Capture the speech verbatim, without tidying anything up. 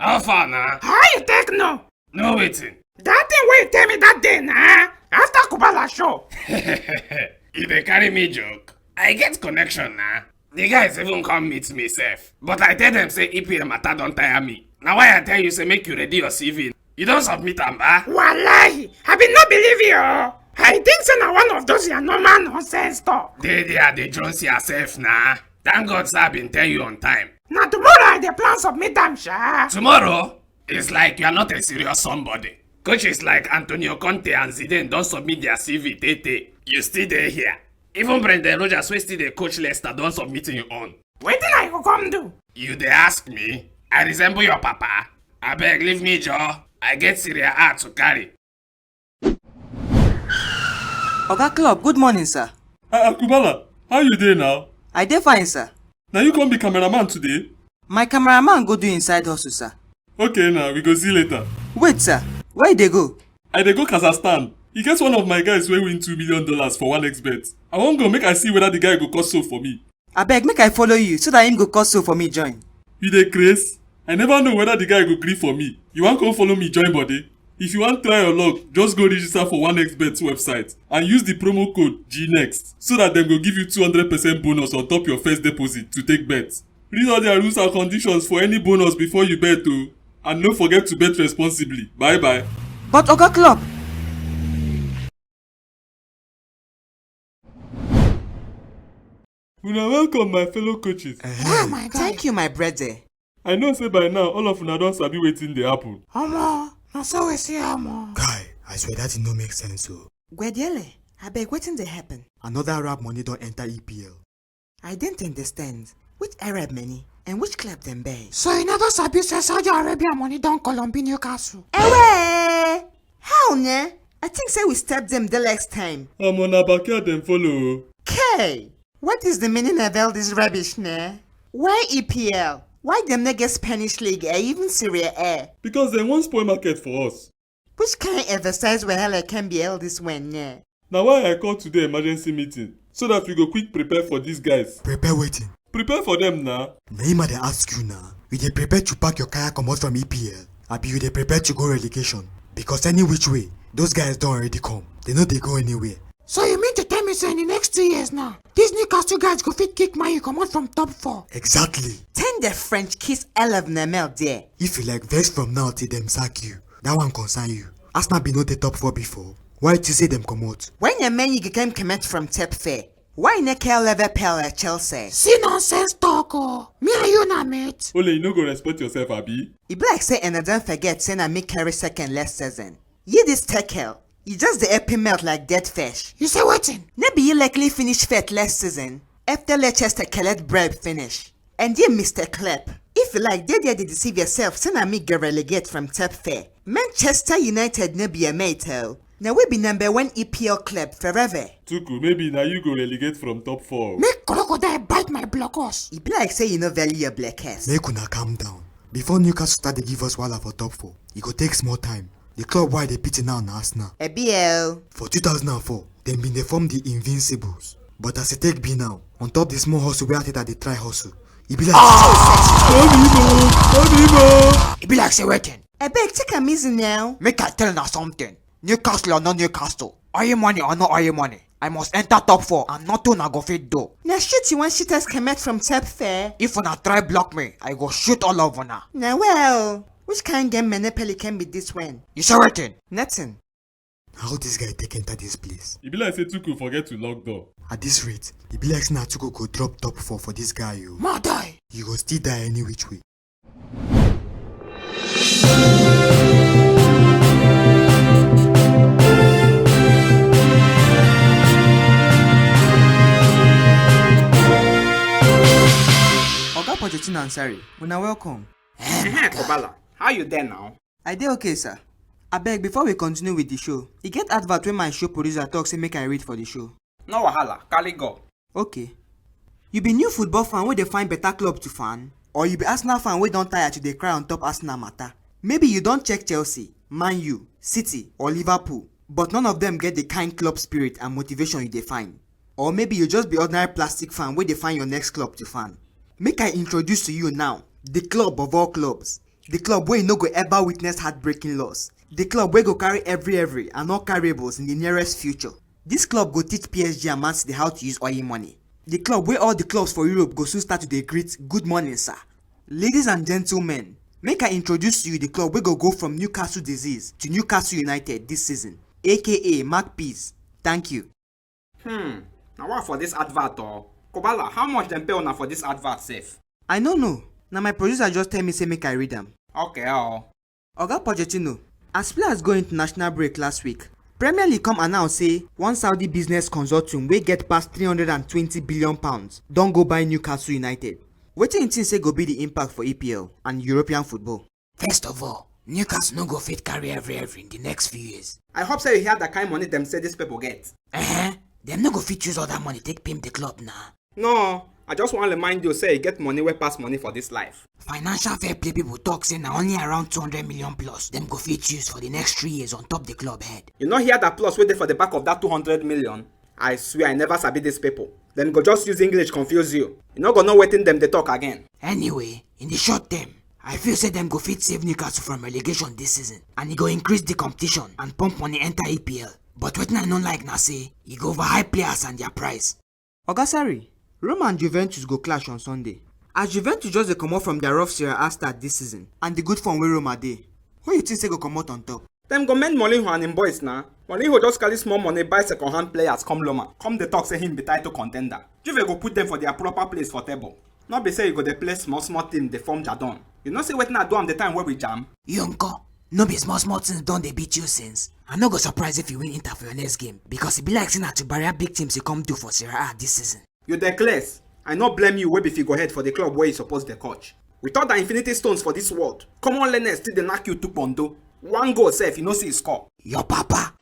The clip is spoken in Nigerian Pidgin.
How far na? How you take know? No waiting. That thing wey you tell me that day na after Kubala show. You dey carry me joke? I get connection na. The guys even come meet me sef. But I tell them say E P L matter don tire me. Na why I tell you say make you ready your C V. You don submit am ba? Wallahi, I bin no believe you. I think say na one of those your normal nonsense talk. Dey there dey jones yourself na. Thank God say I bin tell you on time. Na tomorrow I dey plan submit am sha. Tomorrow? It's like you are not a serious somebody. Coaches like Antonio Conte and Zidane don submit their C V tey tey. You still dey here. Even Brendan Rodgers wey still dey coach Leicester don submit im own. Wetin I go come do? You dey ask me? I resemble your papa? Abeg leave me joor. I get Serie A to carry. Oga Klopp, good morning, sir. Ah, Kubala, how you dey now? I dey fine, sir. Na you come be cameraman today? My cameraman go do inside hustle, sir. Okay now, we go see later. Wait, sir. Where you dey go? I dey go Kazakhstan. E get one of my guys wey win two million dollars for one X bet. I wan go make I see whether the guy go cut soap for me. Abeg, make I follow you so that him go cut soap for me join. You dey craze? I never know whether the guy go gree for me. You wan come follow me join body? If you wan try your luck, just go register for one X bet website and use the promo code G next so that dem go give you two hundred percent bonus on top your first deposit to take bet. Read all their rules and conditions for any bonus before you bet o, and no forget to bet responsibly. Bye bye. But Oga Klopp. Una welcome, my fellow coaches. Ah, my guy. Thank you, my brother. I know say by now all of una don sabi wetin dey happen. Omo, na so we see am o. Guy, I swear that thing no make sense o. Gwediele, abeg, wetin dey happen? Another Arab money don enter E P L. I didn't understand. Which Arab money and which club dem be? So you never sabi say Saudi Arabia money don Colombia Newcastle? Ewe! How ne? I think say we step them the last time. Omo, na backyard dem follow o. Kay! What is the meaning of all this rubbish ne? Why E P L? Why dem no get Spanish league or even Serie A? Because dem wan spoil market for us. Which kind exercise wahala can be all this one ne? Na why I call today emergency meeting so that we go quick prepare for these guys. Prepare wetin? Prepare for them na. Na him I dey ask you na. You dey prepare to pack your kaya comot from E P L? Abi you dey prepare to go relegation? Because any which way, those guys don already come. They no dey go anywhere. So you mean to tell me say in the next two years now, these Newcastle guys go fit kick Man U comot from top four? Exactly. Ten the French kiss L of Nemel there. If you like, vex from now till dem sack you. That one concern you. Arsenal bin no dey top four before. Why you say dem comot? When your man you came comot from top four, why you no call Liverpool or Chelsea? See nonsense talk o. Me and you na mate. Ole, you no go respect yourself, abi? E be like say una don forget say na me carry second last season. You this tackle, you just dey help him out like dead fish. You say wetin? No be you likely finish fifth last season after Leicester collect bribe finish. And you, Mister Klopp, if you like, dey there dey deceive yourself say na me get relegate from top four. Manchester United no be your mate o. Na we be number one E P L club forever. Tuku, maybe na you go relegate from top four. Make crocodile bite my blockers. E be like say you no value your blockers. Make una calm down. Before Newcastle start dey give us wahala for top four, e go take small time. The club wey I dey pity now na Arsenal. Ebiel. For two thousand and four, dem bin dey form the Invincibles. But as e take be now, on top the small hustle wey Arteta dey try hustle, e be like. E be like say wetin? Abeg, take am easy now. Make I tell una something. Newcastle or no Newcastle, oil money or no oil money, I must enter top four and nothing una go fit do. Na shit you wan shit us comot from top four? If una try block me, I go shoot all of una. Na well, which kind game Monopoly can be this one? You say wetin? Nothing. How this guy take enter this place? E be like say Tuku forget to lock door. At this rate, e be like say na Tuku go drop top four for this guy o. Ma die! You go still die any which way. Oga Pochettino and Sarri, una welcome. Ehem, Kubala, how you dey now? I dey okay, sir. Abeg, before we continue with the show, e get advert wey my show producer talk say make I read for the show. No wahala, carry go. Okay. You be new football fan wey dey find better club to fan? Or you be Arsenal fan wey don tire to dey cry on top Arsenal matter? Maybe you don check Chelsea, Man U, City, or Liverpool, but none of them get the kind club spirit and motivation you dey find. Or maybe you just be ordinary plastic fan wey dey find your next club to fan. Make I introduce to you now the club of all clubs, The club wey no go ever witness heartbreaking loss. The club wey go carry every every and all carryables in the nearest future. This club go teach P S G and Man City how to use oil money. The club wey all the clubs for Europe go soon start to dey greet good morning sir. Ladies and gentlemen, make I introduce to you the club wey go go from Newcastle disease to Newcastle United this season, aka Magpies. Thank you. Hmm, na what for this advert or? Kobala, how much dem pay una for this advert sef? I no know. Na my producer just tell me say make I read am. Okay oh. Oga Pochettino, as players go international break last week, Premier League come announce say one Saudi business consortium wey get pass three hundred and twenty billion pounds don go buy Newcastle United. Wetin you think say go be the impact for E P L and European football? First of all, Newcastle no go fit carry every every in the next few years. I hope say you hear the kind money dem say these people get. Uh-huh. Dem no go fit use all that money take pimp the club na. No, I just wan remind you say you get money wey pass money for this life. Financial fair play people talk say na only around two hundred million plus dem go fit use for the next three years on top the club head. You no hear that plus wey dey for the back of that two hundred million? I swear I never sabi these people. Dem go just use English confuse you. You no go know wetin dem dey talk again. Anyway, in the short term, I feel say dem go fit save Newcastle from relegation this season, and e go increase the competition and pump money enter E P L. But wetin I no like na say e go overhype players and their price. Oga Sarri, Roma and Juventus go clash on Sunday. As Juventus just dey comot from their rough Serie A start this season and the good form wey Roma dey, who you think say go comot on top? Dem go mend Mourinho and im boys na. Mourinho just carry small money buy second hand players come Roma, come dey talk say him be title contender. Juve go put dem for their proper place for table. No be say you go dey play small small team dey form Jadon. You know say wetin I do am the time wey we jam? You nko? No be small small things don dey beat you since. I no go surprise if you win Inter for your next game because e be like say na to barrier big teams you come do for Serie A this season. You dey craze. I no blame you wey be figurehead for the club wey you suppose dey coach. With all the infinity stones for this world, common learners still dey knack you two pondo. One goal sef, you no see e score. Your papa.